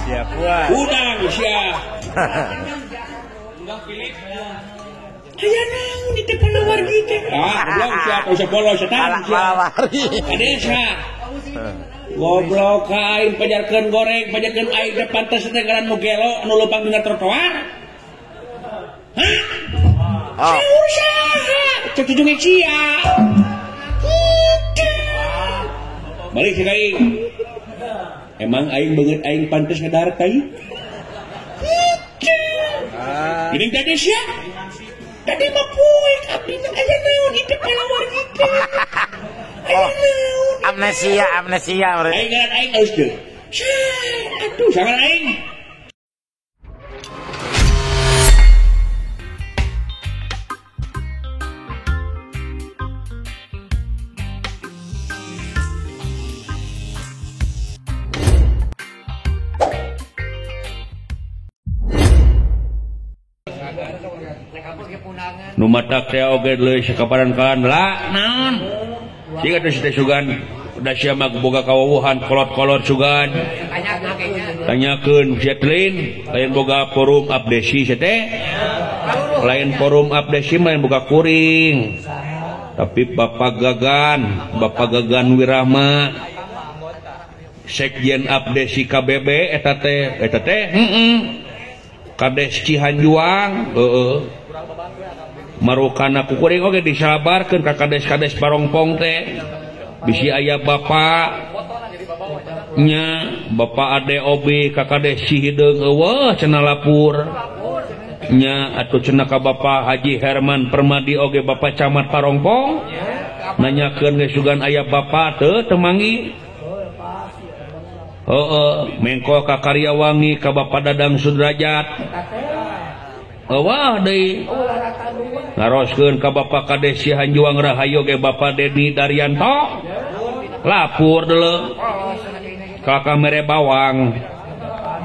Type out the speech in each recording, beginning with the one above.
Siap kuat. Udang sia. Aya naon di teh palawargi teh. Ah, goblok sia tong sepolo setan sia. Kade sia. Goblok aing pajarkeun goreng, pajarkeun aing teh pantes teh ngaran nu gelo nu leumpang dina trotoar. Hah? Oh. Saha? Cek tujunge sia. Balik si aing. Emang aing beungeut aing pantes ngadahar tai? Geuning tadi sia. Tadi mah poek abdi mah aya naon ieu palawargi teh. Aya naon? Amnesia, amnesia. Aing ngaran aing alus teu. Aduh, sangan aing. Nu matak teh oge deui sakaparan kan la naon siga teh teh sugan da sia mah boga kawawuhan kolot-kolot sugan tanyakeun sia teuing lain boga forum abdesi sia teh lain forum abdesi lain boga kuring tapi Bapak Gagan Wirahma Sekjen Abdesi KBB eta teh heeh Kades Cihanjuang heeh marukana ku kuring oge disabarkeun ka kades-kades Parongpong teh bisi aya bapak nya bapak Ade Obi ka kades Cihideung eueuh cenah lapur nya atuh cenah ka bapak Haji Herman Permadi oge bapak camat Parongpong nanyakeun ge sugan aya bapak teu teu manggih heeh mengko ka Karyawangi ka bapak Dadang Sudrajat eueuh deui naroskeun ka Bapak Kades Cihanjuang Rahayu ge Bapak Dedi Daryanto lapur deuleu ka kamere bawang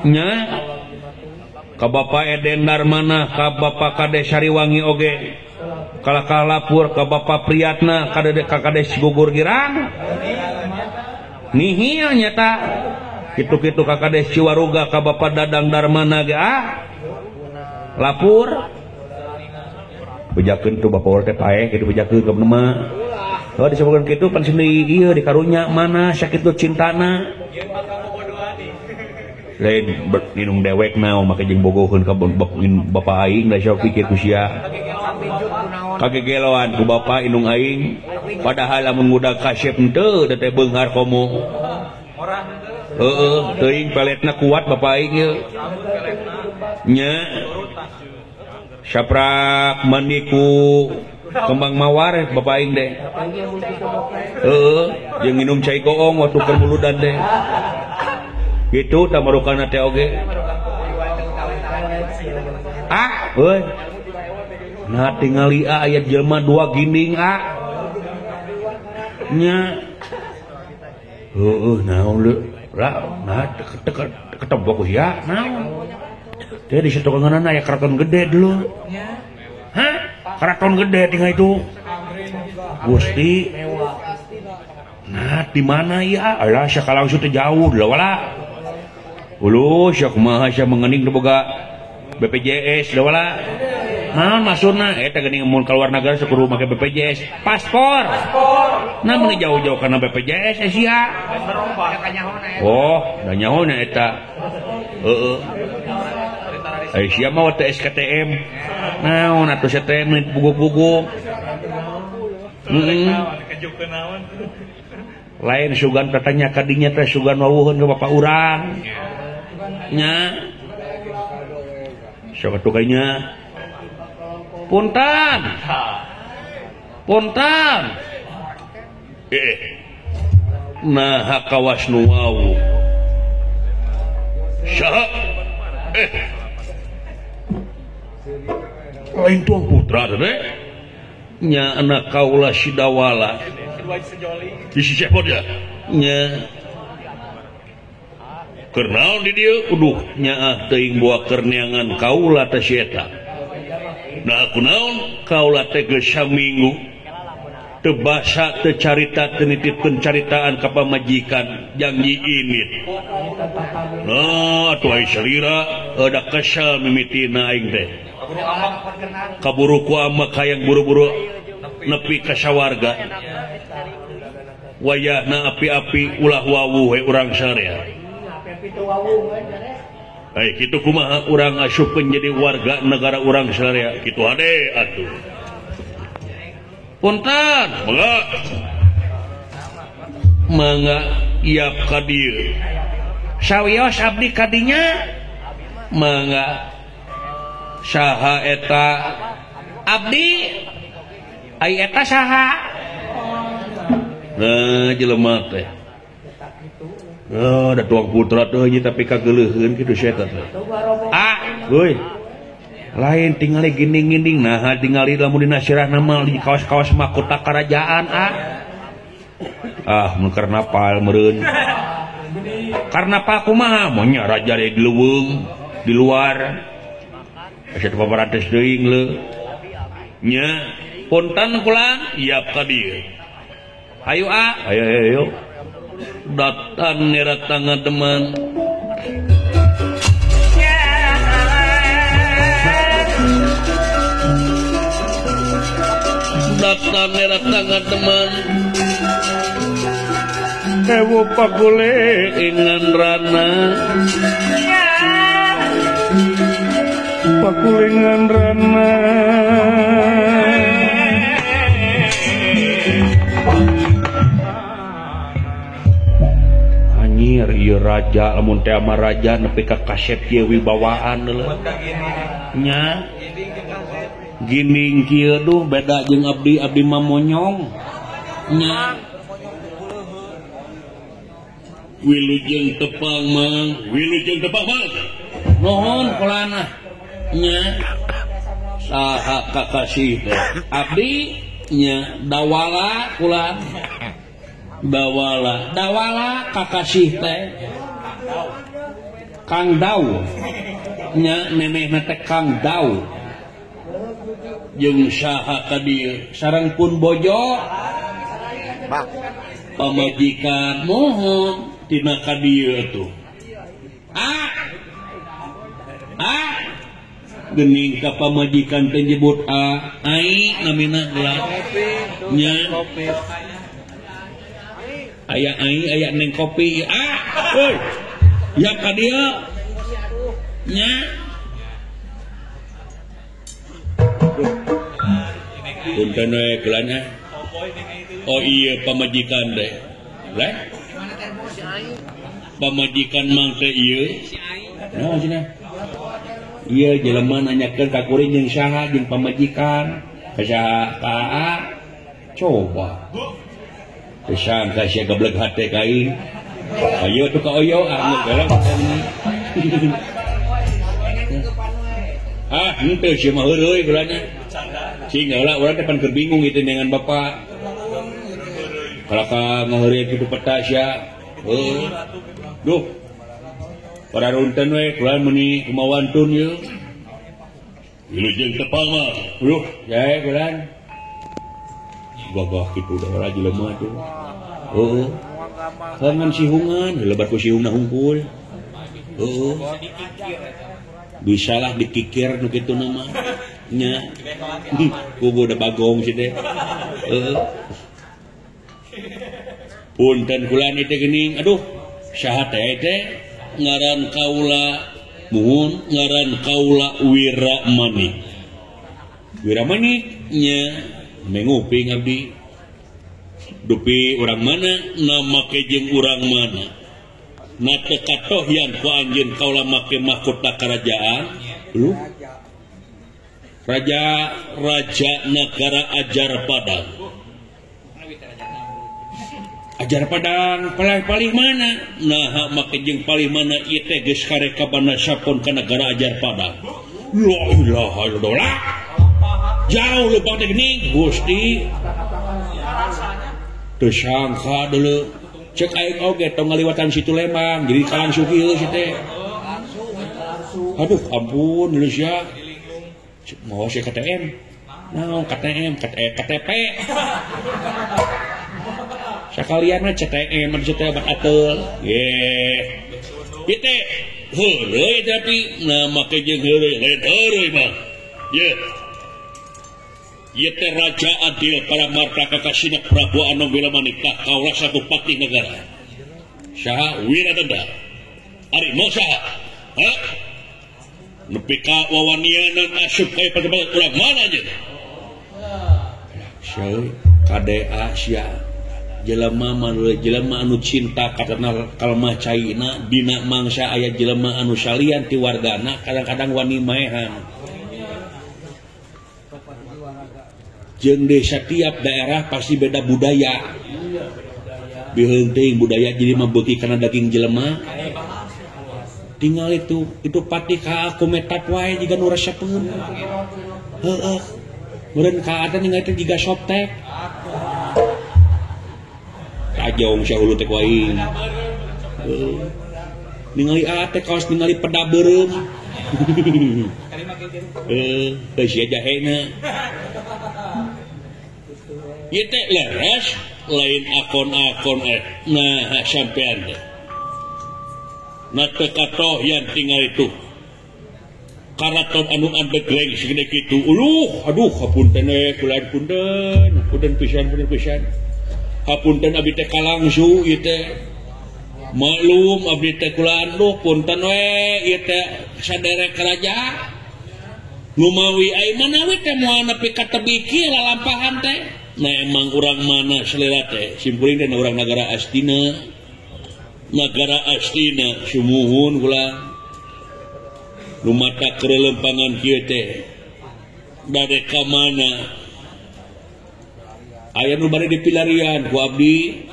nya ka Bapak Eden Darmana ka Bapak Kades Sariwangi oge kalakah lapur ka Bapak Priyatna ka Kades Gugur Girang nihil nyata kitu-kitu ka Kades Ciwaruga ka Bapak Dadang Darmana ge ah lapur bejakeun tuh bapak teh paeh kitu bejakeun ka mah. Oh disebutkeun kitu pan sendiri ieu di karunya mana sakitu cintana. Lain ninung dewek naon make jeung bogoheun ka bapak aing da sok pikir ku sia. Kagegeloan ku bapak indung aing padahal lamun ngudag kasep henteu da teh beunghar komo. Heeh, teuing peletna kuat bapak aing ieu. Nya saprak mandi ku kembang mawar bapak aing deh. Heeh, jeung minum cai goong waktu keur muludan deh. Gitu tah marukana teh oge. Ah, euy. Nah tingali ah aya jelema dua ginding ah. Nya. Heeh, naon leu? Lah, nah ketebok ku sia, naon? Teh di situ kangeunana aya keraton gede dulu. Hah? Keraton gede tinggal itu. Gusti. Nah, di mana ya? Alah sia langsung teh jauh lah wala. Uluh sia kumaha sia mengening boga BPJS lah wala. Naon maksudna? Eta geuning mun keluar negara sakudu make BPJS. Paspor. Nah mun jauh-jauh kana BPJS sia. Oh, da nyaho eta. Heeh. Sia mah teh SKTM. Naon atuh SKTM puguh-puguh. Heeh. Lain sugan tatanya kadinya teh sugan wawuheun ka bapak urang. Nya. Sok atuh kayaknya. Punten. Punten. Nah kawas nu wau. Saha? Lain tuang putra teh nya anak kaula Sidawala. Di cepot ya nya. Keur naon di dieu? Uduh nyaah teuing boa kerneangan kaula teh si eta. Nah kunaon kaula teh geus saminggu Teu basa teu carita teu nitipkeun caritaan ka pamajikan janji init. Nah, atuh ai salira da kesel mimitina aing teh. Kaburu ku amak hayang buru-buru nepi ka sawarga. Wayahna api-api ulah wawuh we urang sarea. Ai kitu kumaha urang asupkeun jadi warga negara urang sarea kitu hade atuh. Punten, mangga. Mangga iap ka dieu. Sawios abdi ka dinya? Mangga. Saha eta? Abdi. Ai eta saha? Nah, jelema teh. Oh, da tuang putra teh tapi kageuleuheun kitu sia teh. Ah, euy. Lain tingali ginding-ginding nah tingali lamun dina sirahna mah di kaos-kaos mahkota kerajaan ah. Ah, mun karnapal meureun. Karnapal kumaha? Monya raja di leuweung, di luar. Asa teu paparantes teuing leu. Nya, punten kula iap ka dieu. Hayu ah, ayo ayo ayo. Datang ngeratang teman. Datang ngeratang teman. Ewo pagule ingan rana. Pakulingan rana. Anjir ieu raja lamun teh ama raja nepi ka kasep ieu wibawaan leuh. Nya. Gining kieu duh beda jeung abdi, abdi mah monyong. Nya. Wilujeng tepang mang, wilujeng tepang mang. Nuhun kulana. Nya. Saha kakasih teh? Abdi nya dawala kula. Dawala, dawala kakasih teh. Kang Dau. Nya nenehna teh Kang Dau. Jeung saha ka dieu? Sareng pun bojo. Pamajikan mohon tina ka dieu atuh. Ah. Ah. Geuning ka pamajikan teh nyebut a, ai namina geura. Nya. Aya ai aya neng kopi. Ah, euy. Ya ka dieu. Nya. Punten we geulana. Oh iya pamajikan teh. Leh. Pamajikan mang teh ieu. Naon cenah? Iya jelema nanyakeun ka kuring jeung saha jeung pamajikan. Ka saha ka A. Coba. Teu sangka sia gableg hate ka aing. Ayo tuh ka oyo ah geuleuh. Ah, henteu sia mah heureuy geulana. Cing heula urang teh pan keur bingung ieu dengan bapak. Kalau ka ngaheureuy kitu peta sia. Heuh. Duh. Pararunten we kula meuni kumawantun ieu. Wilujeng tepang mah. Duh, jae kulan. Gagah kitu da heula jelema tuh. Heuh. Kangen sihungan, lebar ku sihungna hungkul. Heuh. Bisalah dikikir nu kitu mah. Nya. Kubu da bagong si teh. Heuh. Punten kula ni teh geuning. Aduh, saha teh teh? Ngaran kaula muhun ngaran kaula Wiramanik. Wiramanik nya menguping abdi. Dupi urang mana nama jeung urang mana. Na teu katohyan ku anjeun kaula make mahkota kerajaan. Lu Raja raja negara Ajar Padang. Ajar Padang paling mana? Nah, make jeung paling mana ieu teh geus kareka bana sapon ka negara Ajar Padang. La ilaha illallah. Jauh leumpang teh geuning, Gusti. Teu sangka deuleu. Cek aing oge tong ngaliwatan situ Lembang, jadi kalangsu kieu si teh. Aduh, ampun Indonesia. Mau si KTM. Naon KTM, KTP. Sakalian mah CTM, CTM ateul. Ye. Ieu teh heureuy tapi nah make jeung heureuy, lain heureuy mah. Ye. Ieu teh Raja Adil Paramarta Kakasina Prabu Anom Wilamanika kaula satu patih negara. Saha Wiradanda. Ari mau saha? Ha? Nepi ka wawanianan asup ka padepokan urang mana aja? Syeuy KDA sia. Jelema manula jelema anu cinta karena kalmah caina dina mangsa aya jelema anu salian ti wargana kadang-kadang wani maehan. Jeung di setiap daerah pasti beda budaya. Biheung teuing budaya jadi mah beuki kana daging jelema. Tinggal itu patih ka aku metap wae jiga nu resepeun. Heueuh. Meureun ka atan ningali teh jiga soptek. Ajong sahulu teh ku aing. Ningali a teh kaos ningali peda beureum. Heuh, teu sia jahena. Ieu teh leres lain akon-akon nah sampean teh. Nah teu katohyan tinggal itu. Karaton anu andegleng segede kitu. Uluh, aduh hapunten we kula punten, punten pisan punten pisan. Hapunten abdi teh kalangsu ieu teh. Maklum abdi teh kula aduh punten we ieu teh saderek raja. Lumawi ai manawi teh moal nepi ka tebi kieu lalampahan teh. Nah emang urang mana selera teh simpuling teh urang nagara Astina. Nagara Astina sumuhun kula. Lumata kerelempangan kieu teh. Dade ka mana? Aya nu bade dipilarian ku abdi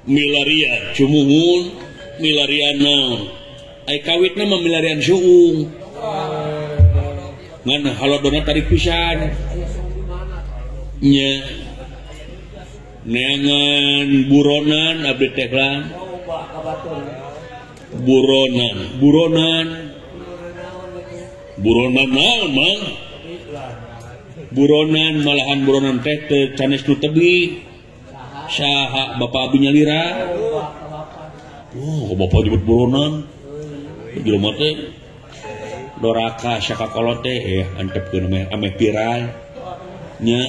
milarian sumuhun milarian naon ai kawitna mah milarian suung ngan halodona tarik pisan nya neangan buronan abdi teh lah buronan buronan buronan naon mang buronan malahan buronan teh teu sanes nu tebi saha bapak abi nyalira. Oh, bapak nyebut buronan jelema teh doraka sakakolot teh antepkeun ameh viral nya.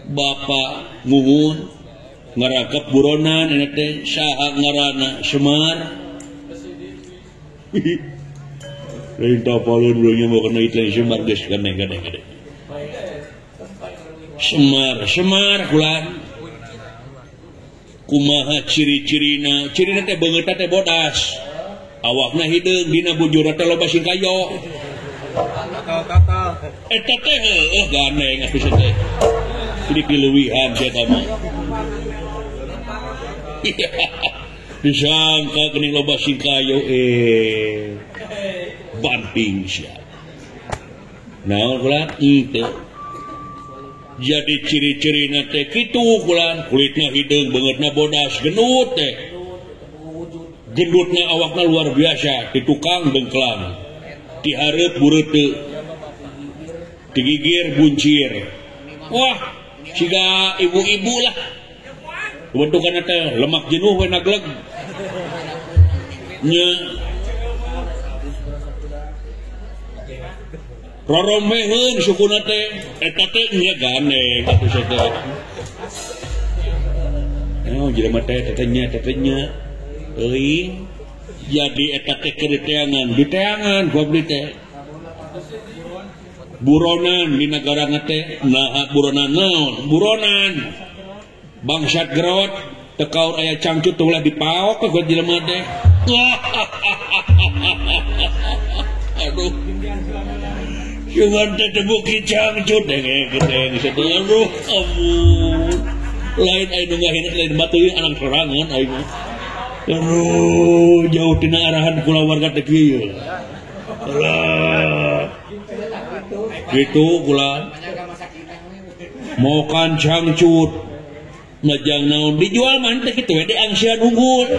Bapak ngungun ngarangkep buronan eta teh saha ngaranna Semar. Lain tapaleun urangnya mau kena itlain Semar geus gandeng-gandeng. Semar, Semar kulan. Kumaha ciri-cirina? Cirina teh beungeutna teh bodas. Awakna hideung dina bujurna teh loba singkayo. Eta teh heueuh gandeng atuh teh. Jadi dileuwihan sia mah. Disangka geuning loba singkayo banting sia. Naon kulan teu. Jadi ciri-cirina teh kitu kulan, kulitna hideung, beungeutna bodas, gendut teh. Gendutna awakna luar biasa, di tukang dengklang. Di hareup bureuteu. Digigir buncir. Wah, siga ibu-ibu lah. Bentukanna teh lemak jenuh we nagleg. Nya roromeheun sukuna teh eta teh nya gandeng atuh teh. Oh, jelema teh teh nya teh nya. Euy, jadi eta teh keur diteangan, diteangan ku abdi teh. Buronan di nagara teh, nah buronan naon? Buronan. Bangsat gerot, teu kaur aya cangcut teu ulah dipaok ku jelema teh. Aduh. Jangan tetebuki cangcut dengeng aduh ampun. Lain aing nu ngahina lain batu ieu anak sorangan aing mah. Aduh, jauh tina arahan kulawarga teh kieu. Alah. Gitu kula. Mokan cangcut. Ngajang naon dijual mah teh kitu we diangsian unggul.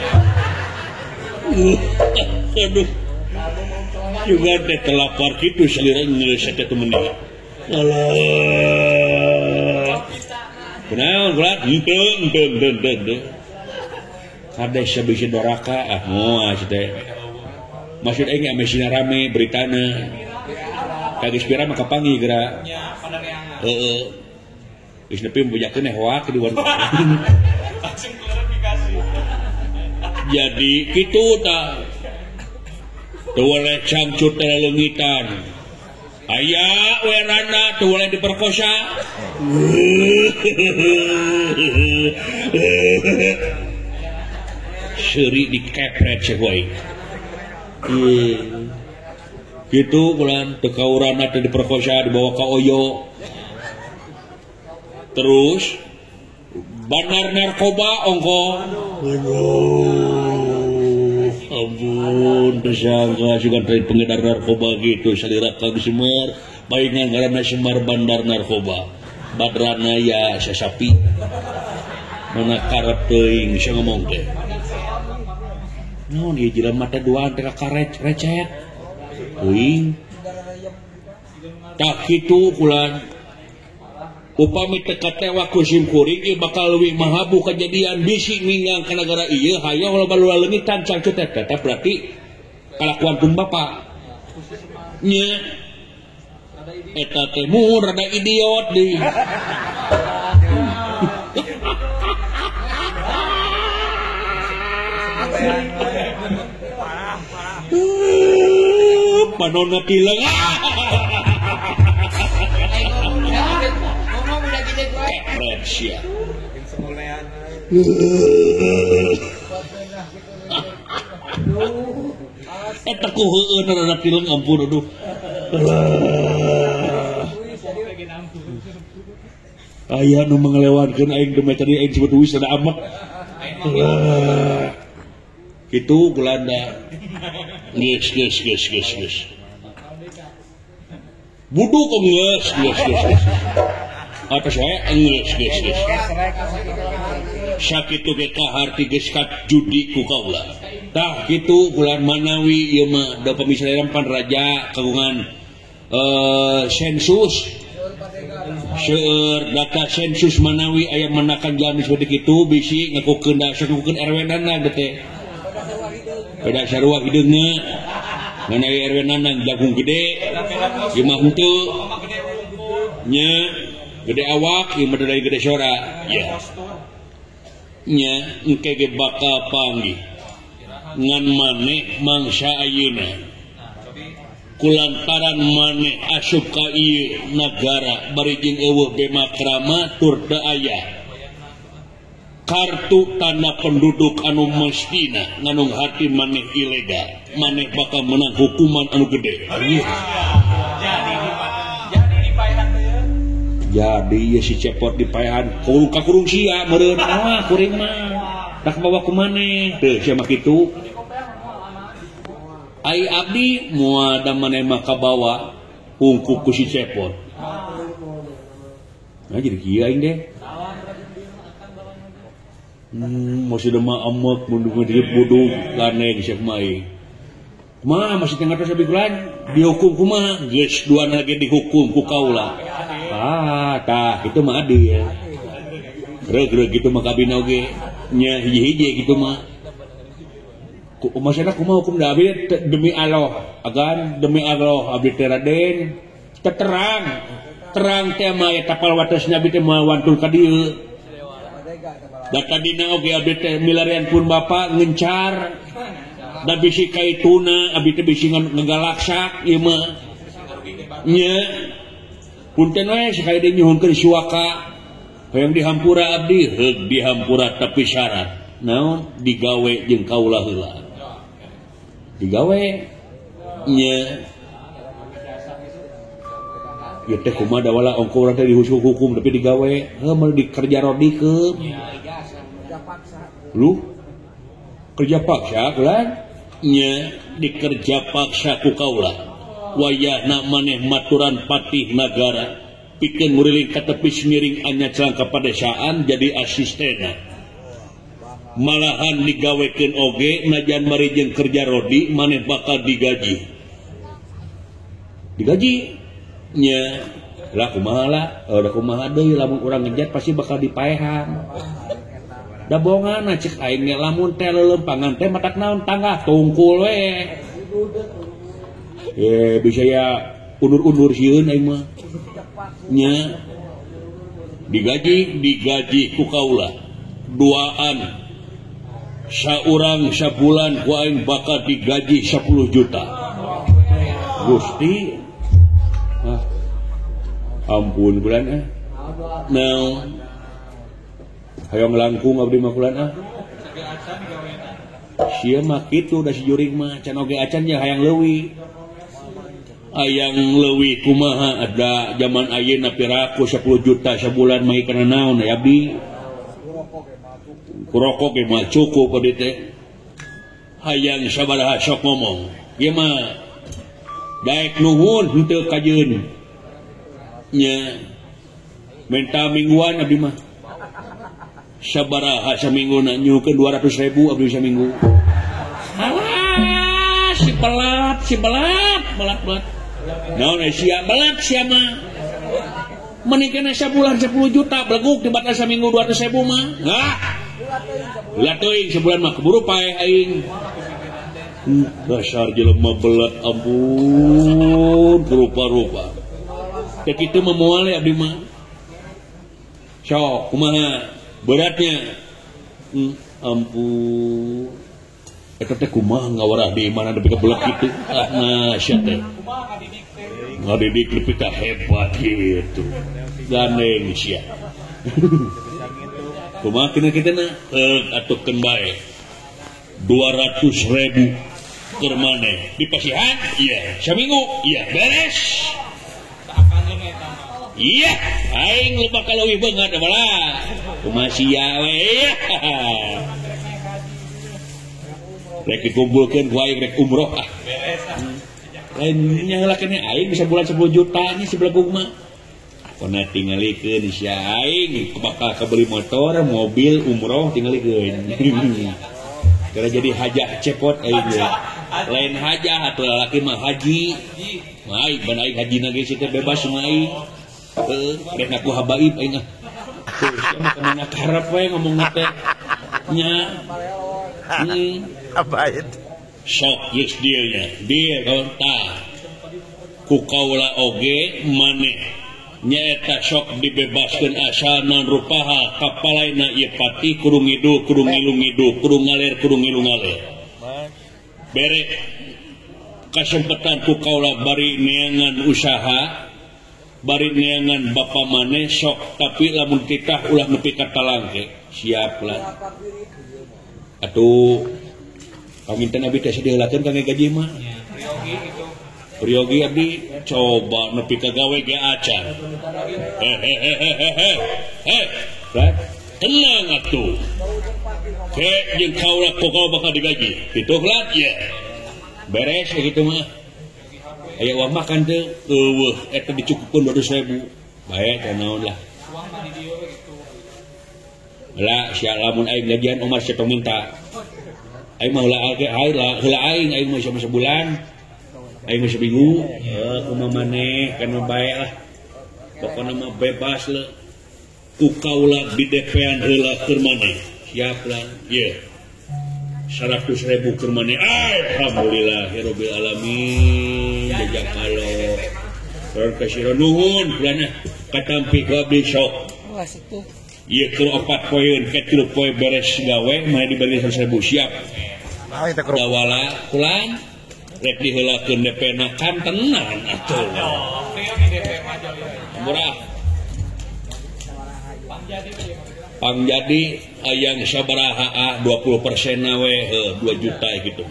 Aduh. Juga teh telapar kitu salira geus teh mending. Alah. Kunaon kulat henteu henteu henteu henteu. Kades sabisi doraka ah moal teh. Maksud aing ame sina rame beritana. Kagis pira mah kapanggih geura. Heeh. Geus nepi mbujakeun hoak di warung. Langsung klarifikasi. Jadi kitu tah. Teu boleh cangcut teh leungitan. Aya we randa teu boleh diperkosa. Seuri dikepret cek wae. Gitu bulan teu kaurana teh diperkosa dibawa ka Oyo. Terus bandar narkoba ongko. Aduh, ampun tersangka sugan teh pengedar narkoba gitu salira Kang Semar, palingan ngaranna Semar bandar narkoba. Badrana ya sasapi. Mana karep teuing sia ngomong teh. Naon ieu jelema teh duaan teh karet recet. Teuing. Tah kitu kulan. Upami teu katewa ku simkuring ieu bakal leuwih mahabu kejadian bisi ninggang ka nagara ieu hayang loba leungitan cangcut eta teh berarti kalakuan pun bapak. Nya eta teh mun rada idiot deui. Panonna tileng. Kepret sia. Eta ku heueun rada tileng ampun aduh. Aya nu manglewankeun aing demi tadi aing sebut wis rada amek. Kitu kulanda. Geus geus geus geus geus. Buduk geus geus geus geus. Atas wae geus geus geus. Sakitu ge kaharti geus judi ku kaula. Tah kitu bulan manawi ieu mah da pamisaran pan raja kagungan sensus. Seueur data sensus manawi aya menakan jalmi seperti kitu bisi ngakukeun da ngakukeun RW nana teh. Beda sarua hideungna. Manawi RW nana jagung gede, ieu mah henteu. Nya gede awak, ieu mah dari gede sora. Ya. Nya engke ge bakal panggih. Ngan maneh mangsa ayeuna. Kulantaran maneh asup ka ieu nagara bari jeung eueuh bema krama tur teu aya kartu tanda penduduk anu mestina nganung hati maneh ilegal, maneh bakal menang hukuman anu gede. Jadi ya si cepot dipaehan ka kurung sia meureun ah kuring mah tak bawa ku maneh teu sia mah kitu. Ai abdi moal da maneh mah kabawa ungkup ku si cepot. Nah jadi kieu aing deh. Masih mah amek mun buduk gane geus mah aing. Kumaha masih teu ngartos abi kulan dihukum kumaha geus duana ge dihukum ku kaula. Ah tah kitu mah adil. Reug-reug kitu mah kabina oge nya hiji-hiji kitu mah. Maksudna kumaha hukum da abdi demi Allah, agan demi Allah abdi teh Raden terang. Terang teh mah eta tapal watesna abdi teh moal wantul ka dieu. Da tadina oge abdi teh milarian pun bapa ngencar. Da bisi kaituna abdi teh bisi ngagalaksak ieu mah. Nya punten we sakali deui nyuhunkeun suaka. Hoyong dihampura abdi, heug dihampura tapi syarat. Naon digawe jeung kaula heula. Digawe nya. Ieu teh kumaha da wala ongko urang teh dihukum tapi digawe, heuh mun dikerja rodikeun. Lu kerja paksa kulan nya dikerja paksa ku kaula. Wayahna maneh maturan patih nagara pikeun nguriling ka tepi semiring anya celangka padesaan jadi asistena. Malahan digawekeun oge najan mari jeung kerja rodi maneh bakal digaji. Digaji nya Lah kumaha lah, da kumaha deui lamun urang ngejat pasti bakal dipaehan. Da bohongan cek aing ge lamun teh leuleumpangan teh matak naon tangga tungkul we. Bisa ya undur-undur sieun aing mah. Nya digaji ku kaula duaan saurang sabulan ku aing bakal digaji 10 juta. Gusti ah, ampun bulan ah. Naon hayang langkung abdi mah bulan ah. Sia mah kitu da si jurig mah can oge acan nya hayang leuwih. Hayang leuwih kumaha ada zaman ayeuna piraku 10 juta sabulan mah kana naon ya abdi. Kurokok ge mah cukup abdi teh. Hayang sabaraha sok ngomong. Ieu mah daek nuhun henteu kajeun. Nya minta mingguan abdi mah. Sabaraha saminggu na nyukeun 200.000 abdi saminggu. Alah si belat belat belat. Naon sia belat sia mah. Menikahna sabulan 10 juta beleguk di batas saminggu 200.000 mah. Hah. Ulah teuing sebulan mah keburu paeh aing. Dasar jelema belat ampun rupa-rupa. Teh kitu mah moal abdi mah. Sok kumaha beratnya. Ampun. Eta teh kumaha ngawarah di mana nepi ka belet kitu. Ah masya teh. Ngadidik nepi ka hebat kitu. Gandeng sia. Kumaha kena kita na atukeun bae. 200.000 keur maneh. Dipasihan? Iya. Saminggu? Iya. Beres. Iya, aing lu bakal leuwih beungeut balah. Kumaha sia we. Rek dikumpulkeun ku aing rek umroh ah. Lain nya keneh aing bisa bulan 10 juta nya si belegug mah. Pernah tingalikeun sia aing bakal kebeli motor, mobil, umroh tingalikeun. Karena jadi hajah cepot aing ge. Lain hajah atuh lalaki mah haji. Mah aing ban aing hajina ge sia teh bebas mah aing. Rek ngaku habaib aing ah. Tuh sia mah kana karep we ngomongna teh. Nya. Habaib. Sok geus dieu nya. Dieu tah. Ku kaula oge maneh nyaeta sok dibebaskeun asal rupaha kapalaina ieu pati kudu ngidul kudu ngilu ngidul kudu ngaler kudu ngilu ngaler. Bere kasempatan ku kaula bari neangan usaha bari neangan bapa maneh sok tapi lamun titah ulah nepi ka talangke siap lah. Atuh panginten abdi teh diheulakeun kangge gaji mah. Priyogi abdi coba nepi ka gawe ge acan. Tenang atuh. Ke jeung kaula ku kaula bakal digaji. Kitu lah ya. Beres kitu mah. Aya uang makan teu? Eueuh, eta dicukupkeun 200.000. Bae teh naon lah. Lah sia lamun aing gajian Omar sia tong minta. Aing mah heula heula aing aing mah sama sebulan. Aing mah seminggu, kumaha maneh kan mah bae lah. Pokona mah bebas le. Ku kaula di DP-an heula keur maneh. Siap lah. Ye. 100.000 keur maneh. Alhamdulillah rabbil alamin. Jazakallah. Berkasih nuhun fulana katampi ku abdi sok. Ieu keur 4 poeun ke 3 poe beres gawe maneh dibeli 100.000 siap. Dawala kulan rek diheulakeun DP na kan tenan atuh. Murah. Pangjadi ayang sabaraha 20% na we 2 juta gitu.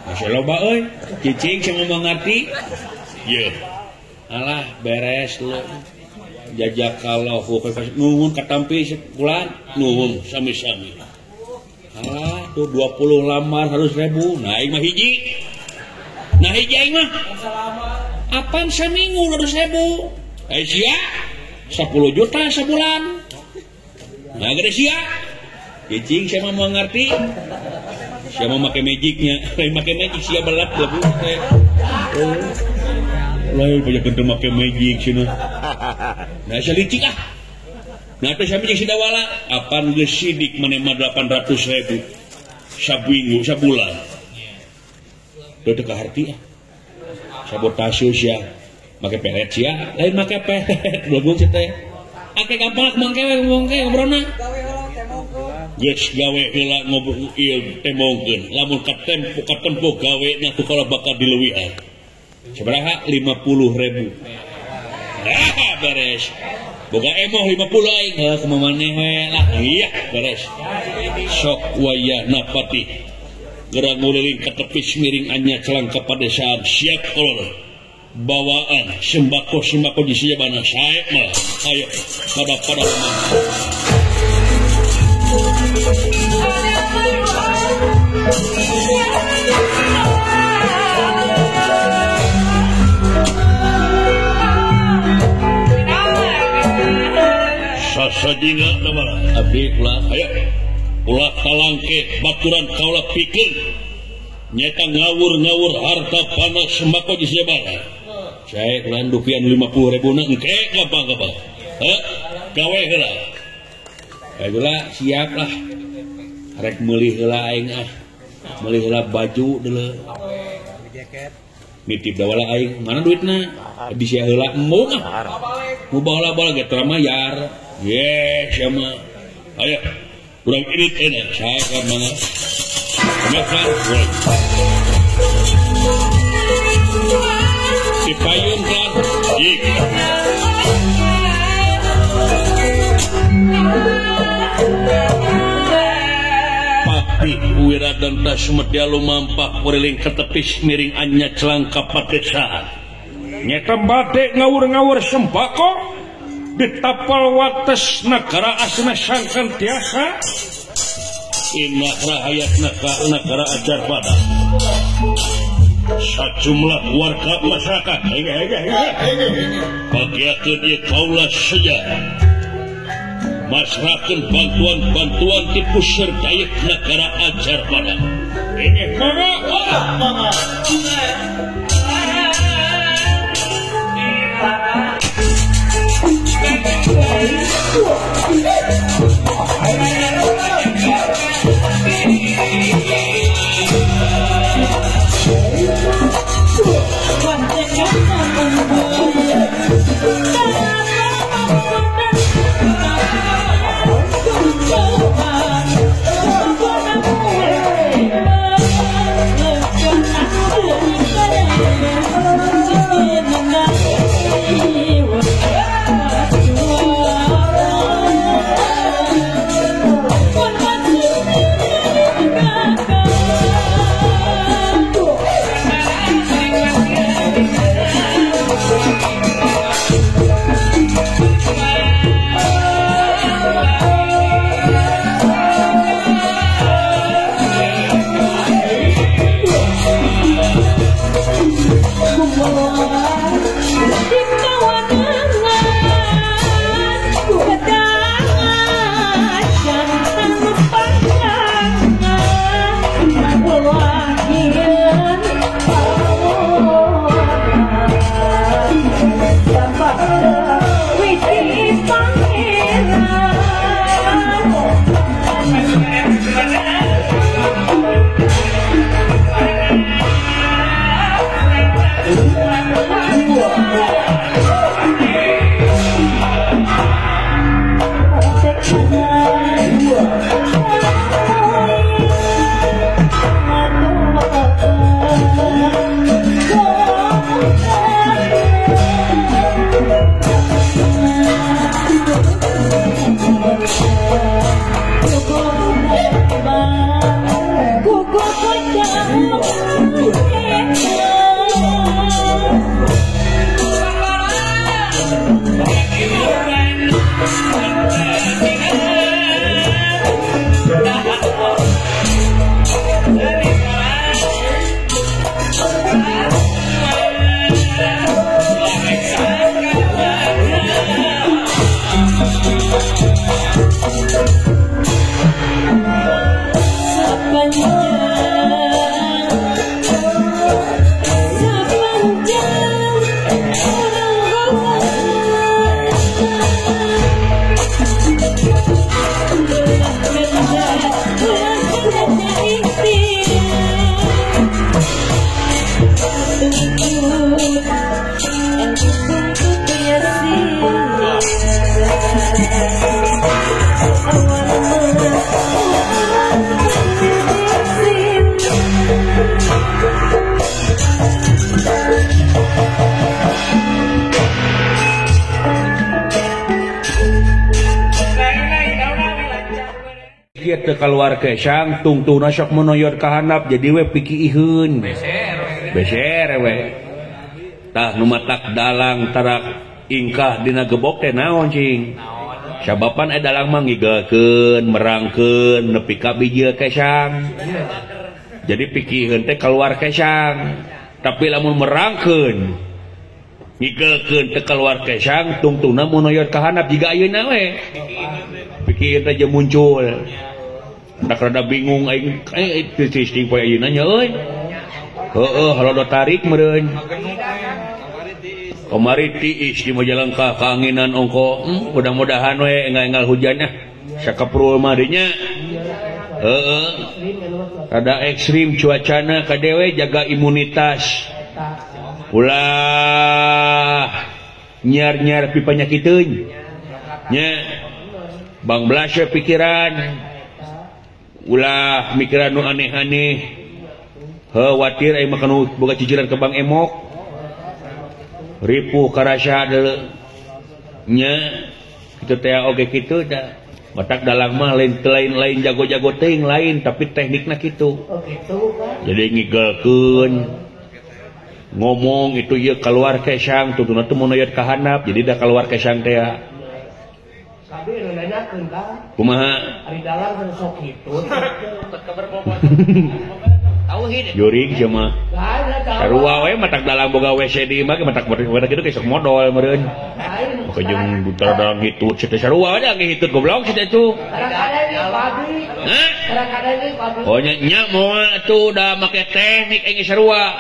Masya loba euy, cicing saya ngomong ngerti. Ye. Alah beres lu. Jazakallahu khairan. Nuhun katampi sekulan, nuhun sami-sami. Alah tuh 20 lamar 100.000. Nah aing mah hiji. Nah hiji aing mah. Apaan seminggu 200.000? Eh sia 10 juta sebulan. Nah gede sia. Cicing saya mah mau ngerti. Sia mah make magicnya, lain make magic sia belak lagu teh. Lain banyak teu make magic cenah. Nah sia licik ah. Nah teh sami jeung si Dawala, apan geus sidik maneh mah 800.000 sabinggu sabulan. Teu teu kaharti ah. Sabotase sia. Make pelet sia, lain make pelet lagu teh. Ake gampang mangke we ngomong ke ngobrolna. Geus gawe heula ngobrol ieu temongkeun. Lamun katempo katempo gawe nya ku kalau bakal dileuwihan. Sabaraha 50.000. Ah beres. Boga emoh 50 aing. Heuh kumaha maneh we lah. Iya beres. Sok wayahna patih. Geura nguliling ka tepis miring anya celang ka padesaan siap kolor. Bawaan sembako-sembako di sijabana sae mah. Ayo pada-pada lemah. Sasajinga nama abdi ulah ayo ulah kalangke baturan kaula pikeun nyeta ngawur-ngawur harta panas sembako di sijabana. Saya kelan dupian 50.000 na engke gampang-gampang. Heuh, gawe heula. Heula siap lah. Rek meuli heula aing ah. Meuli heula baju deuleu. Nitip dawala aing, mana duitna? Bisa heula embung ah. Mu baheula-baheula ge teu mayar. Ye, sia mah. Ayo, urang irit enak, saya ka mana? Makan, boleh. Payung kan jik. Patih Wiradanta Sumedya lumampah kuriling ketepis miring anya celang ka padesaan. Nyeta bade ngawur-ngawur sembako ditapal wates nagara asna sangkan tiasa inah rahayat nagara ajar pada. Sajumlah warga masyarakat bagiakeun ieu kaula seja masrahkeun bantuan-bantuan ti puseur dayeuh nagara ajar pada. Ini mangga mangga. Kieu teu kaluar kesang tungtungna sok monoyor ka handap jadi we pikiiheun. Beser we. Tah nu matak dalang tarak ingkah dina gebok teh naon cing? Sabapan dalang mah ngigelkeun, merangkeun nepi ka bijil kesang. Jadi pikiheun teh keluar kesang. Tapi lamun merangkeun ngigelkeun teh keluar kesang tungtungna monoyor ka handap jiga ayeuna we. Pikiheun teh jeung muncul. Tak rada bingung aing teu cicing poe ayeuna nya euy. Heueuh halodo tarik meureun. Kamari tiis di Majalengka kaanginan ongko. Mudah-mudahan we enggal-enggal hujan ah. Sakaprul mah dinya. Heeh. Rada ekstrim cuacana kadewe jaga imunitas. Ulah nyiar-nyiar pi panyakiteun. Nya. Bang belas we pikiran. Ulah mikiran nu aneh-aneh. Khawatir aing mah kanu boga cicilan ke Bang Emok. Ripuh karasa deuleu nya kitu teh oge kitu da matak dalang mah lain lain jago-jago teuing lain tapi teknikna kitu. Oh kitu kan. Jadi ngigelkeun ngomong itu ieu keluar kesang tutuna teh monoyot ka handap jadi da keluar kesang teh. Kabeh nu nanyakeun Kang. Kumaha? Ari dalang sok kitu. Jurig sia mah. Sarua we matak dalang boga WC di imah ge matak matak kitu ge sok modol meureun. Maka jeung butar dalang hitut sia teh sarua we da ge hitut goblok sia teh tuh. Hah? Oh nya nya moal atuh da make teknik aing sarua.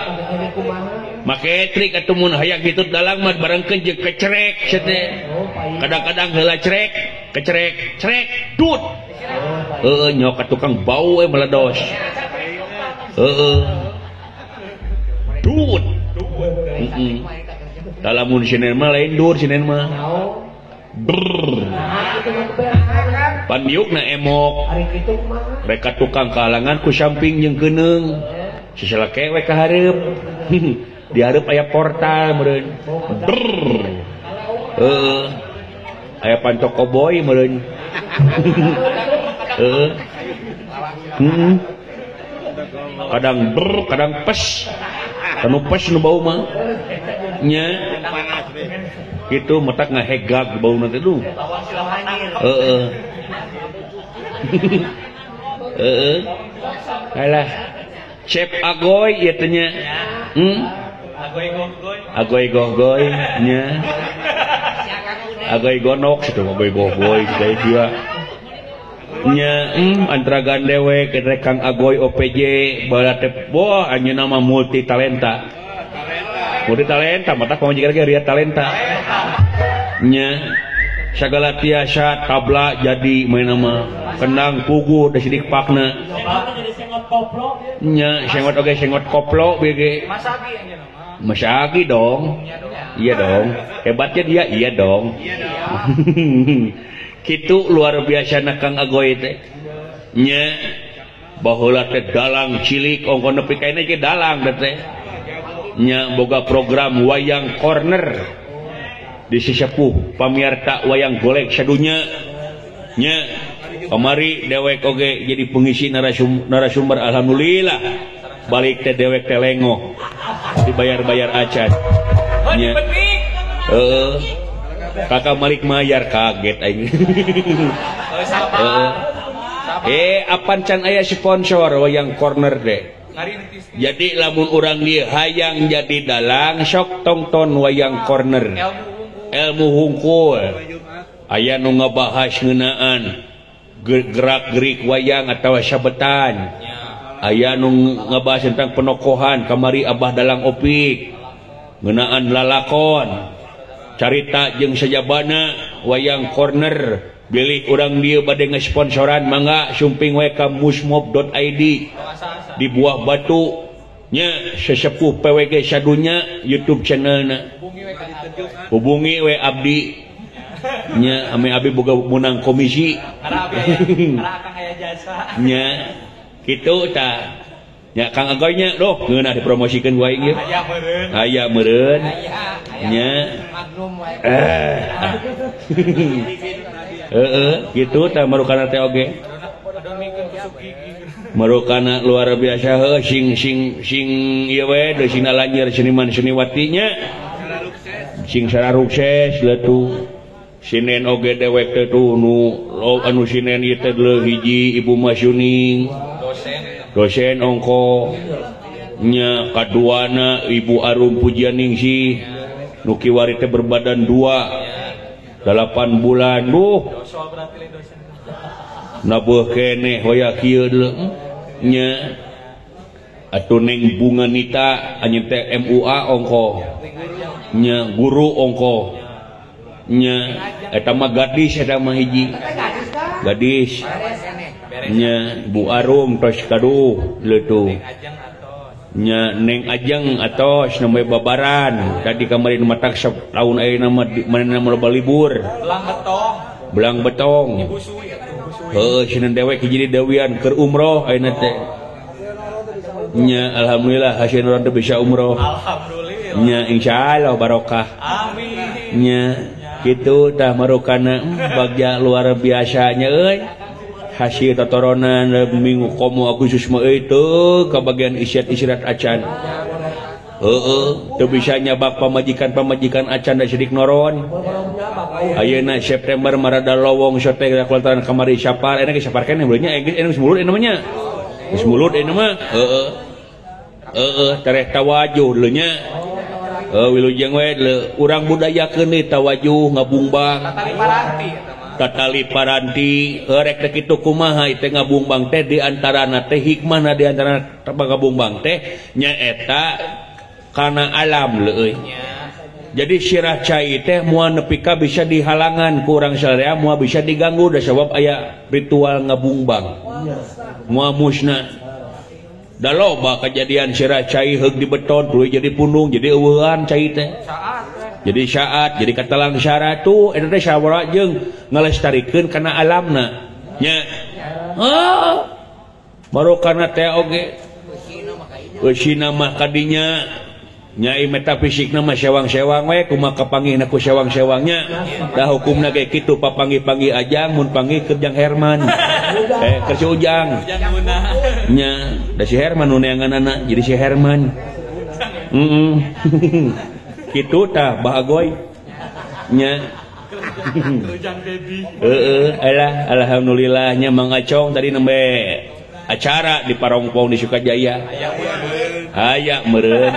Make trik atuh mun hayang hitut dalang mah barengkeun jeung kecerek sia teh. Kadang-kadang heula cerek, kecerek, cerek, dut. Heueuh nyok ka tukang bau we meledos. Heeh. Dut. Heeh. Lamun sinen mah lain dur sinen mah. Brrr. Pandiukna emok. Reka tukang kahalangan ku samping jeung keuneung. Sisalake we ka hareup. Di hareup aya portal meureun. Brrr. Heeh. Aya panto koboy meureun. Heeh. Heeh. Kadang ber, kadang pes. Kanu pes nu bau mah. Nya. Kitu matak ngahegag bauna teh duh. Heeh. Heeh. Alah. Cep agoy ieu teh nya. Agoy gohgoy. Agoy gohgoy nya. Agoy gonok situ agoy gohgoy teh dia. Nya antara gandewek rek Kang Agoy OPJ baheula teh boh anjeunna mah multi talenta. Multi talenta matak pamajikan ge ria talenta. Nya sagala tiasa tabla jadi maena mah kendang puguh da sidik pakna. Nya sengot oge sengot koplo bege. Masagi dong. Iya dong. Hebatnya dia iya dong. Kitu luar biasa na Kang Agoy teh. Nya baheula teh dalang cilik ongko nepi ka ge dalang teh. Nya boga program Wayang Corner di Sisepuh pamiarta wayang golek sadunya. Nya kamari dewek oge jadi pengisi narasumber alhamdulillah. Balik teh dewek teh lengoh dibayar-bayar acan. Nya heeh. Kakak Malik mayar kaget aing. Apan can aya sponsor Wayang Corner deh. Jadi lamun urang dieu hayang jadi dalang sok tongton Wayang Corner. Ilmu hungkul. Aya nu ngabahas ngeunaan gerak-gerik wayang atawa sabetan. Aya nu ngabahas tentang penokohan kamari Abah Dalang Opik. Ngeunaan lalakon. Carita jeung sajabana Wayang Corner bilih urang dieu bade ngesponsoran mangga sumping we ka musmob.id di Buah Batu nya sesepuh PWG sadunya YouTube channelna hubungi we abdi nya ame abdi boga menang komisi nya kitu tah nya Kang Agoy nya doh ngeunah dipromosikeun ku aing ieu aya meureun nya heeh kitu tah marukana teh oge. Marukana luar biasa heuh sing sing sing ieu we deui sing lanjeur seniman seniwatinya. Sing sararukses letu. Sinen oge dewek teh tuh nu anu sinen ieu teh leuh hiji Ibu Masyuning. Dosen ongko nya kaduana Ibu Arum Pujianingsih nu kiwari teh berbadan 2 8 bulan duh nabuh keneh hoya kieu deuleu nya atuh Neng Bunga Nita anjeun teh MUA ongko nya guru ongko nya eta mah gadis eta mah hiji gadis nya Bu Arum tos kaduh leutuh nya Neng Ajeng atos namanya babaran tadi kemarin matak tahun ayeuna mah manehna loba libur belang betong heuh sieun dewek hiji dewian keur umroh ayeuna teh nya alhamdulillah hasil urang teh bisa umroh alhamdulillah nya insyaallah barokah amin nya kitu tah marukana bagja luar biasanya euy hasil totoronan minggu komo Agustus mah euy teu kabagian isyarat-isyarat acan heueuh teu bisa nyabak pamajikan-pamajikan acan da sidik noron ayeuna September marada lowong sote kulantaran kamari sapar enak ge sapar keneh beunya geus mulut eta mah nya geus mulut eta mah heueuh heueuh tereh tawajuh deuleu nya wilujeng we urang budayakeun deui tawajuh ngabungbang tatali paranti rek teh kitu kumaha teh ngabungbang teh di antarana teh hikmahna di antarana ngabungbang teh nyaeta kana alam leuy jadi sirah cai teh moal nepi ka bisa dihalangan ku urang sadaya moal bisa diganggu da sabab aya ritual ngabungbang moal musna da loba kejadian sirah cai heug dibeton tuluy jadi pundung jadi eueuhan cai teh jadi saat jadi katalang syarat tuh eta teh sawara jeung ngalestarikeun kana alamna nya oh marukana teh oge eusina mah kadinya nyai metafisikna mah sewang-sewang we kumaha kapanggihna ku sewang-sewangnya da hukumna ge kitu papanggih-panggih Ajang mun panggih keur Jang Herman keur si Ujang nya da si Herman nu neanganana jadi si Herman kitu tah bahagoy nya heeh alah alhamdulillah nya Mang Acong tadi nembe acara di Parongpong di Sukajaya aya meureun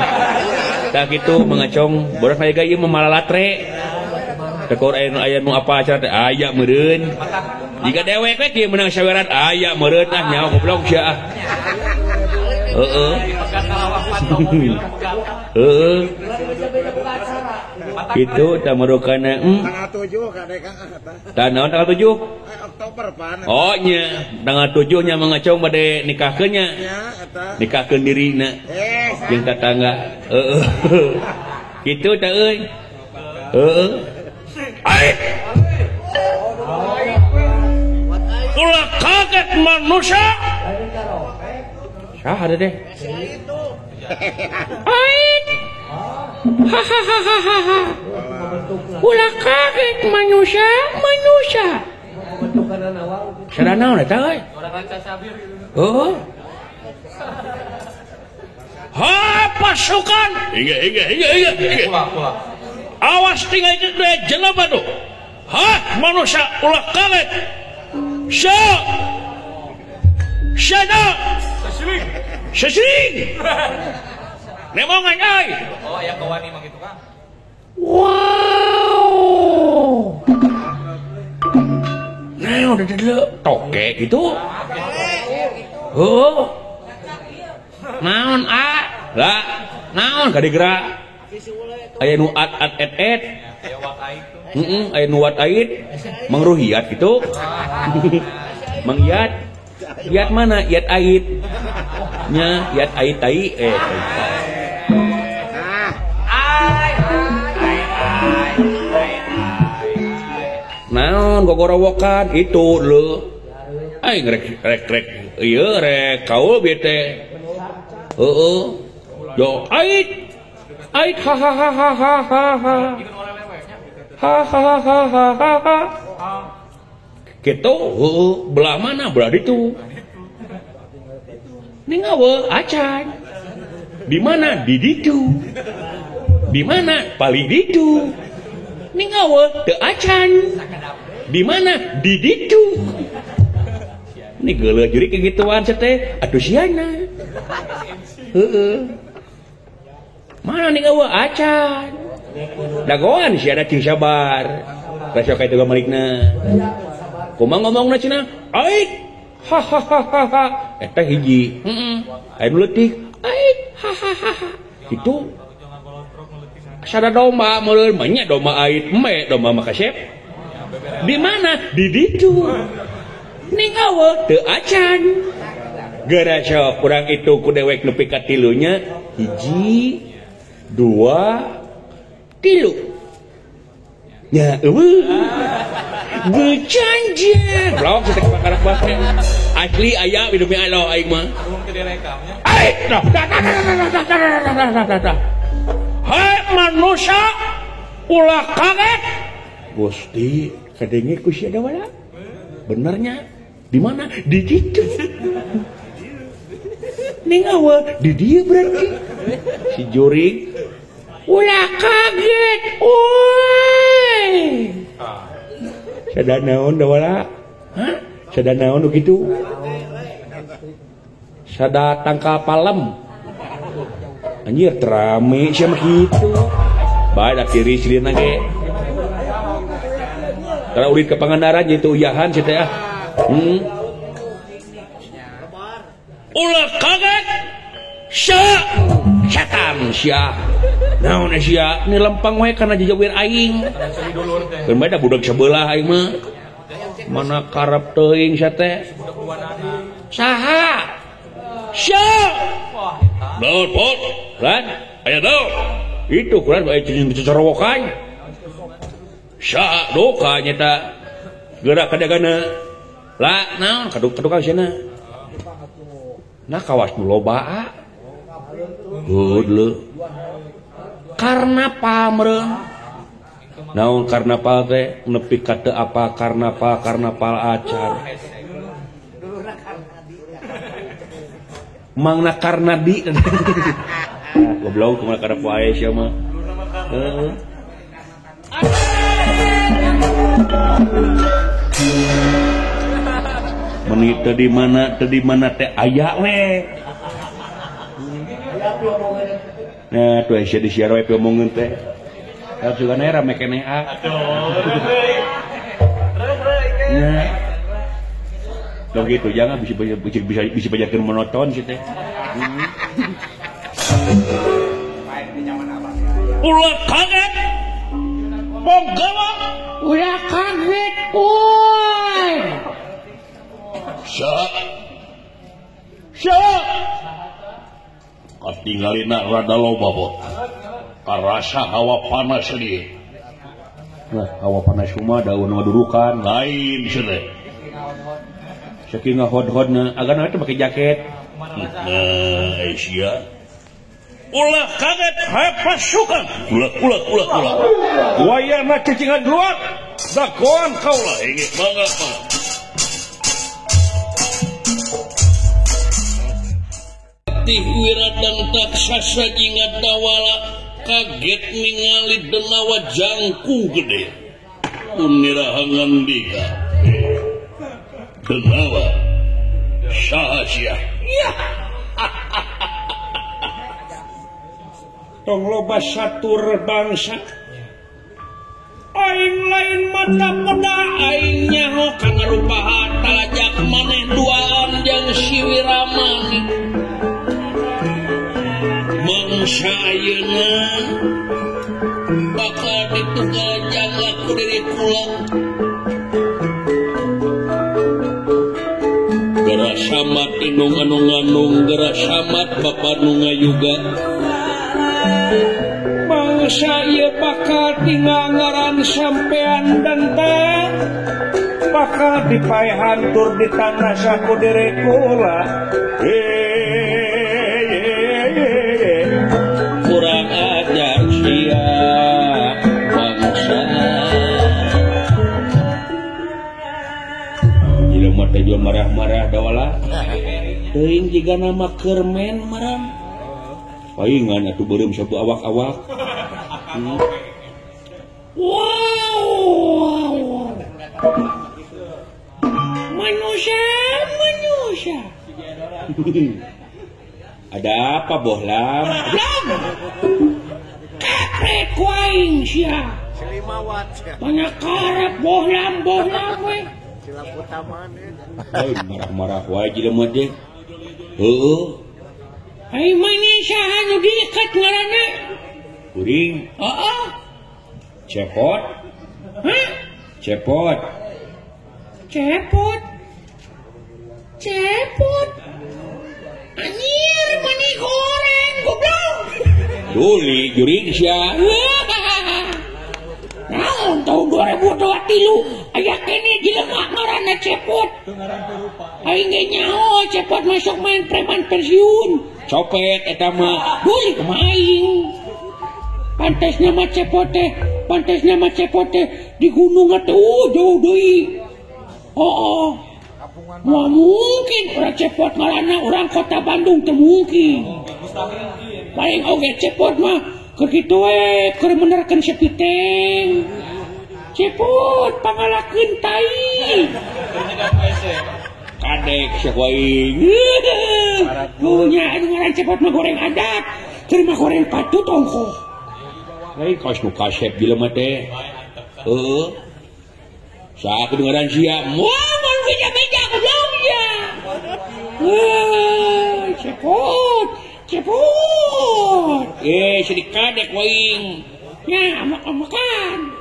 tah kitu Mang Acong boros aya ieu mah malalatre tekor aya nu apa acara teh aya meureun jiga dewek we kieu meunang saweran aya meureun ah nyaho goblok sia ah heeh heeh kitu tah marukana tanggal 7 kade Kang eta tah naon tanggal 7 Oktober pan oh nya tanggal 7 nya Mang Acong bade nikahkeun nya nikahkeun dirina jeung tatangga heeh kitu tah euy heeh ai ulah kaget manusia saha deh ait hahaha ulah kaget manusia manusia sada naon eta euy heuh ha pasukan inge inge inge inge awas tinggal itu jelema tuh ha manusia ulah kaget sya syada sesing nemongan euy oh aya kawani mah kitu Kang wow nah udah deuleu toke gitu heuh naon a lah naon kadigerak aya nu at at et et heeh aya nu wat ait mangruhiat gitu mangiat iat mana iat ait nya iat ait tai eh naon gogorowokan itu lho aing rek rek rek ieu rek kaul bieu teh heueuh yo ait ait ha ha ha ha ha ha ha ha ha ha ha ha. Kitu heueuh belah mana belah ditu. Ning eueuh acan. Di mana? Di ditu. Di mana? Paling ditu. Ning eueuh teu acan. Di mana? Di ditu. Ini geuleuh jurik kegituan teh atuh siana. Heeh. Mana ning eueuh acan. Dagoan siana cing sabar. Rasa ka itu malikna. Kumaha ngomongna cenah? Aik. Ha ha ha ha ha. Eta hiji. Heeh. Aya nu leutik. Aik. Ha ha ha ha. Kitu. Sada domba meureun mah nya domba ait embe domba mah kasep. Di mana? Di ditu. Ning eueuh teu acan. Geura sok kurang itu ku dewek nepi ka tilunya 1 2 3. Nya eueuh. Becanjir. Blok teh bakarak bae. Asli aya demi Allah aing mah. Ai, dah dah dah dah dah dah dah. Hai manusia ulah kaget. Gusti, kadenge ku sia wala. Benernya di mana? Di ditu. Ning eueuh di dieu berarti. Si jurig ulah kaget. Oi. Sada naon da wala? Hah? Sada naon nu kitu? Sada tangkal palem. Anjir terame sia mah kitu. Bae da kiri silina ge. Karena ulit ke Pangandaran gitu uyahan sih teh ah. Ulah kaget. Sya setan sia. Naon sia? Ni lempang we kana jejawir aing. Keun bae da budak sebelah aing mah. Mana karep teuing sia teh. Saha? Sya. Daun pot. Lan, aya daun. Itu kurang bae cicing cocorowokan. Sya doka nyata gerak kadagana. Lah naon kaduk-kaduk cenah. Nah kawas nu loba. Heuh deuleu. Karena pamreun. Naon karnaval teh nepi ka teu apa karnaval karnaval acar. Mangna Karnadi. Goblok kumaha karep wae sia mah. Heeh. Meni teu di mana teh aya we. Nah, tuh sia disiar we piomongeun teh. Kalau juga rame keneh ah. Nah. Dong gitu jangan bisa bisa banyakin monoton sih teh. Ulah kaget. Ponggawa ulah kaget. Oi. Sya. Sya. Katinggalina rada loba bot. Karasa hawa panas di. Nah, hawa panas mah daun ngadurukan lain cenah. Saking ngahod-hodna, agana teh make jaket. Nah, sia. Ulah kaget hai pasukan. Ulah ulah ulah ulah. Wayana cicingan luar. Dagoan kaula inggih mangga mangga. Tih wiradan taksasa jingat dawala kaget ningali denawa jangkung gede. Unirahangan dika. Denawa saha sia. Tong loba satur bangsa. Aing lain mata peda aing nyaho kana rupaha talajak maneh duaan jeung si Wiramani. Mangsa ayeuna bakal ditugal jangga ku diri kula. Geura samat indung anu ngandung, geura samat bapa nu ngayuga. Mangsa ieu bakal tinggal ngaran sampean dentang, bakal dipaehan tur di tanah saku diri kula. Kurang ajar sia bangsa. teh jual marah-marah dawala. Teuing jiga nama kermen marah. Paingan atuh beureum sabu awak-awak. Wow. Manusia, manusia. Ada apa bohlam? Bohlam. Kaprek waing sia. Mana karep bohlam bohlam we. Hei, marah-marah wae jelema teh. Heueuh. Ai mani saha nu diikat ngaranna? Kuring. Heeh. Cepot. Hah? Cepot. Cepot. Cepot. Anjir mani goreng goblok. Duli jurig sia. Naon tahun 2023 aya kene jelema ngaranna Cepot. Aing ge nyaho Cepot masuk main preman pensiun. Copet eta mah. Duli kumaha aing. Pantes nama Cepot teh, pantes nama Cepot teh di gunung atuh jauh deui. Oh, moal mungkin urang Cepot ngaranna urang kota Bandung teu mungkin. Paling oge Cepot mah keur kitu we keur menerkeun sepiteng. Cepot pangalakeun tai. Kadek sia aing. Punya anu ngaran Cepot mah goreng adat, keur mah goreng patut ongkoh. Hei kaos nu kasep jelema teh. Heueuh. Saha kedengaran sia? Moal moal beja-beja goblok ya. Heuh, Cepot. Cepot. Sedih kadek waing. Ya, makan-makan.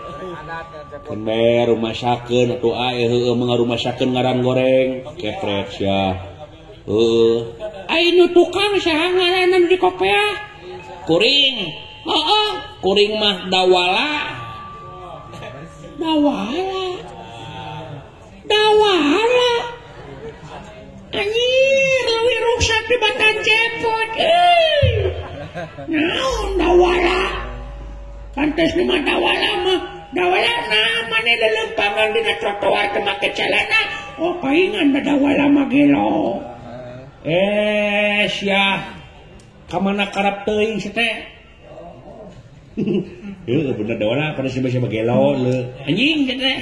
Keun rumasakeun atuh ae heueuh mengarumasakeun ngaran goreng. Kepret sia. Heueuh. Ai nu tukang saha ngaranna nu di kopea? Kuring. Heeh, kuring mah dawala. Dawala. Dawala. Anjir, leuwih ruksak tibatan Cepot. Euy. Naon dawala? Pantes nu mah dawala mah. Dawala na mane lelempangan dina trotoar teu make celana. Oh, paingan da dawala mah gelo. Sia. Ka mana karep teuing si teh? Heueuh bener dawala pada siapa-siapa gelo leuh. Anjing teh.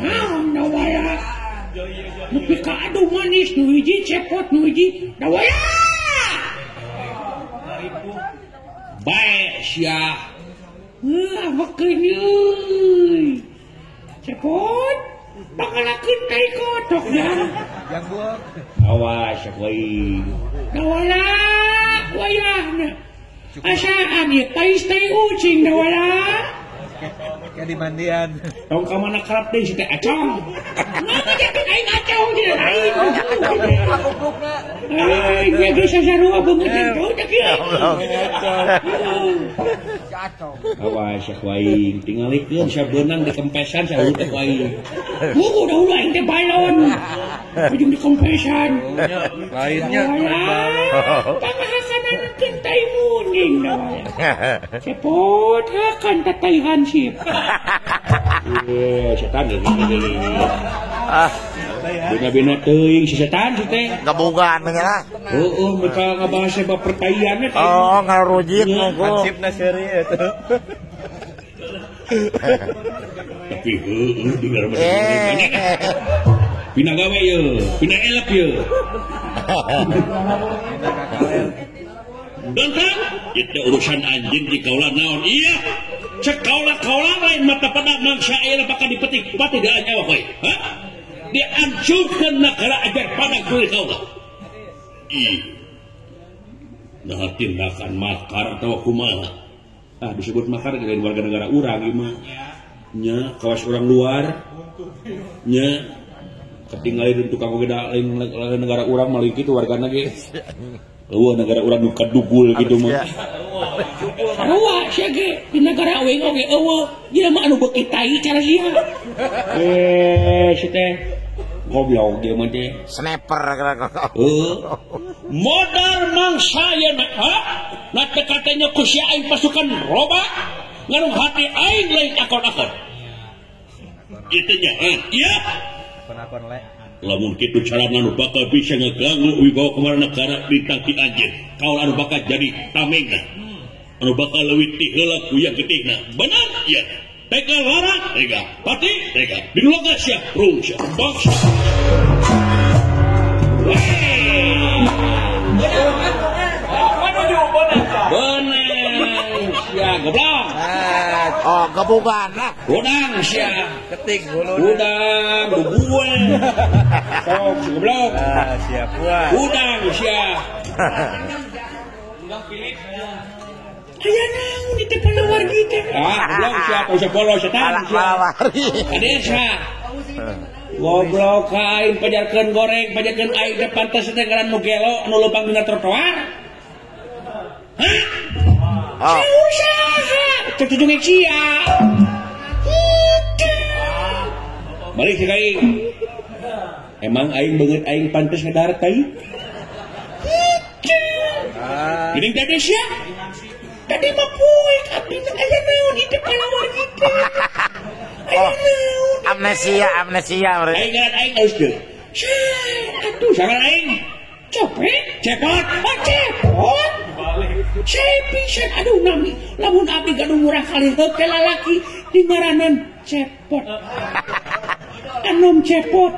Naon dawala? Nepi ka aduh manis nu hiji Cepot nu hiji dawala. Bae sia. Heuh makeun euy. Cepot pangalakeun tai kotok ya. Awas aing. Dawala wayahna. Asaan ieu pais tai ucing dawala. Kayak di mandian. Tong ka mana kerap deui si teh acong. Nah, jadi aing acong di lain. Aing ge geus sasarua beungeut teu teh kieu. Awas sia aing tingalikeun sia beunang di kempesan sia teh aing. Heuh udah aing teh balon. Ujung di kempesan. Lainnya pangahasanan tai muning dawala. Cepot hakan tatai hansip. Setan ah. Bina-bina teuing si setan si teh. Gabungan nya. Heueuh mereka ngabahas sebab pertaian teh. Oh, ngarujit monggo. Hansipna seuri eta. Tapi heueuh dengar mah. Pina gawe ye, pina elek ye. Dongkang, itu urusan anjing di kaula naon. Iya. Cek kaula-kaula lain mata pada mangsa ayeuna bakal dipetik pati da nyawa kowe. Hah? Dihancurkeun negara ajar pada kulit kaula. Ih. Nah tindakan makar atau kumaha. Ah disebut makar lain warga negara urang ieu mah. Nya kawas urang luar. Nya ketinggalin tukang oge da lain negara urang mah kitu wargana ge. Eueuh negara urang nu kadugul gitu mah. Sarua sia ge di negara aing oge eueuh jelema anu beuki tai cara sia. Si teh goblok dia mah teh. Sniper heueuh. Modal mangsa ye na, ha? Na teu katanya ku sia aing pasukan roba, ngarung hati aing lain akon-akon. Itu nya, iya. Akon-akon le. Lamun kitu carana nu bakal bisa ngaganggu wibawa kemana negara ditangki anjeun. Kaul anu bakal jadi tamengna. Anu bakal leuwih ti heula kuyang getihna. Benar ya. Tega lara, tega pati, tega. Diloga sia, rung sia. Bangsa. Bener sia goblok. Oh, gebugan lah. Udang sia. Ketik bulu. Udang gue. Sok goblok. Ah, siap buat. Udang sia. Udang pilih. Aya naon di teh palawargi teh. Ah, goblok sia, tong polos setan sia. Ade sia. Goblok aing pajarkeun goreng, pajarkeun aing teh pantes teh ngaran nu gelo nu leumpang dina trotoar. Hah? Oh. Saha? Cek tujung sia. Balik si aing. Emang aing beungeut aing pantes ngedahar tai? Geuning teh sia. Tadi mah poek abdi teh aya naon ieu palawargi teh. Aya naon? Amnesia, amnesia. Aing ngaran aing alus teu. Atuh sangan aing. Copet, cepot, oh cepot. Saya pisan aduh nami lamun abdi gaduh murah kali heuk teh lalaki di ngaranan cepot. Anom cepot.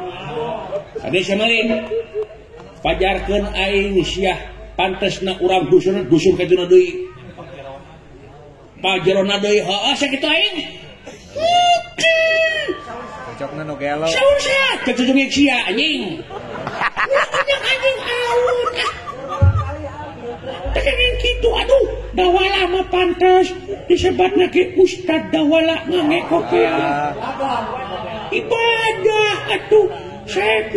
Ade samarin. Pajarkeun aing sia pantesna urang dusun dusun ka deui. Pajerona deui heueuh sakitu aing. Cocokna nu gelo. Saur sia, cek tujung sia anjing. Ulah anjing awur. Tekengeng kitu aduh, dawala mah pantes disebatna ge Ustad Dawala ngangeko teh. Ibadah atuh saya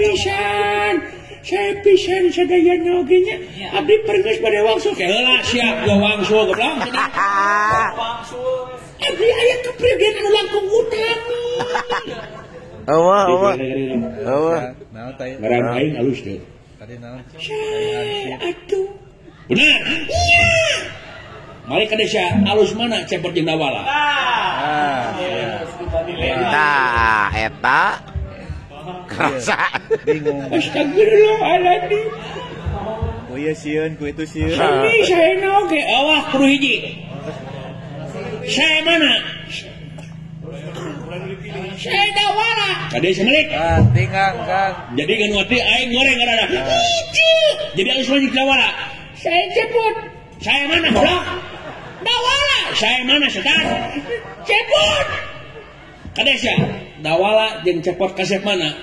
pisan sadayana oge nya abdi pergeus bade wangsul ke heula siap gua wangsul goblok. Abdi aya keprigen anu langkung utami. Eueuh eueuh. Eueuh. Naon teh? Ngaran aing alus teh. Tadi naon? Atuh. Bener. Iya. Mari ka desa alus mana cepot jeung Dawala. Ah. Nah, eta kerasa bingung. Astagfirullahaladzim. Ku ieu sieun, ku itu sieun. Sami saena oge awah kudu hiji. Saya mana? Saya Dawala. Ka desa malik. Ah, tinggang, Kang. Jadi kan wati aing goreng ngaranna. Hiji. Jadi alus mana jeung Dawala? Saya cepot. Saya mana goblok? Dawala. Saya mana setan? Cepot. Kadesya, Dawala jeung cepot kasep mana?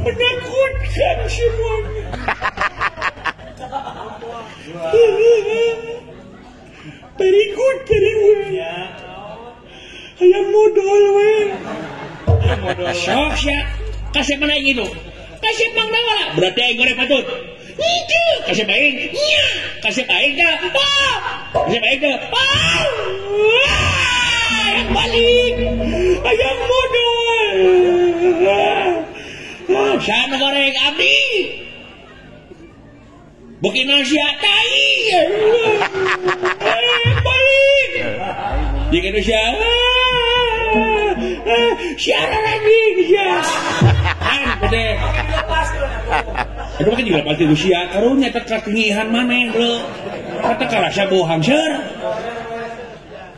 Menakutkan semuanya. Berikut dari we. Hayang modal we. Sok sia, kasep mana gitu? Kasep Mang Dawala. Berarti aing goreng patut. Hiji. Kasep aing. Nya. Kasep aing teh. Ah. Kasep aing teh. Ah. Ayang balik. Ayang modal. Sana goreng abdi. Beuki sia tai. Balik. Jika itu sia. Siaran anjing sia. Kan teh. Aduh mah juga pasti usia karunya teh katingihan maneh leu. Kata karasa bau hangseur.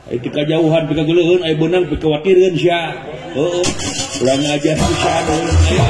Ai ti kajauhan pika geuleuheun ai beunang pika watireun sia. Heueuh. Urang ngajar sia sia.